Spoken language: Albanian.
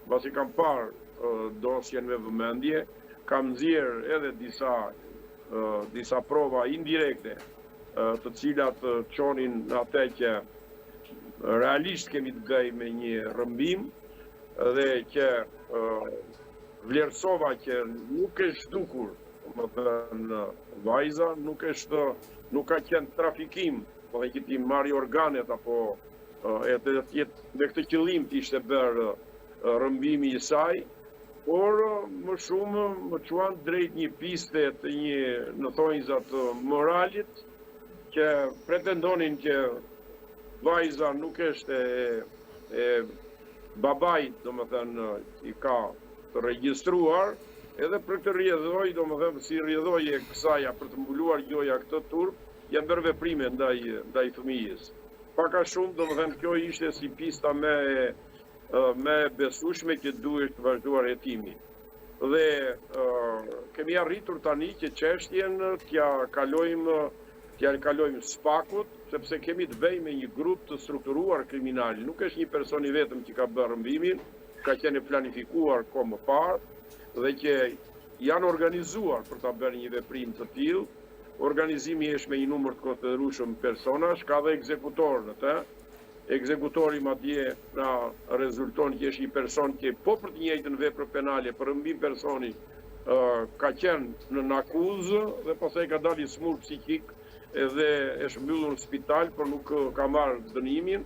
Mbasi kam parë dosjen me vëmendje, kam nxjerrë edhe disa disa prova indirekte, të cilat çonin në atë që realisht kemi të bëjmë me një rrëmbim dhe që vlerësova që nuk është zhdukur, domethënë vajza nuk është nuk ka qenë trafikim, po dhe që t'i marri organet apo edhe të jetë me këtë qëllim të ishte bërë rrëmbimi i saj, por më shumë më çuan drejt një piste të një në thonjza të moralit që pretendonin që vajza nuk është e, e babait, domethënë, i ka të regjistruar, edhe për këtë rrjedhojë, domethënë, si rrjedhojë e kësaja për të mbuluar gjoja këtë turp, janë bërë veprime ndaj ndaj fëmijës. Pak a shumë, domethënë, kjo ishte si pista më e më e besueshme që duhet të vazhduar hetimi. Dhe kemi arritur tani që çështjen t'ja kalojmë t'ja kalojmë SPAK-ut, sepse kemi të bëjmë me një grup të strukturuar kriminal. Nuk është një person i vetëm që ka bërë rrëmbimin, ka qenë planifikuar kohë më parë dhe që janë organizuar për ta bërë një veprim të tillë. Organizimi është me një numër të konsiderueshëm personash, ka dhe ekzekutor në të. Ekzekutori madje na rezulton që është një person që po për të njëjtën vepër penale për rrëmbim personi ka qenë në akuzë dhe pastaj ka dalë i smur psikik edhe është mbyllur në spital, por nuk ka marrë dënimin.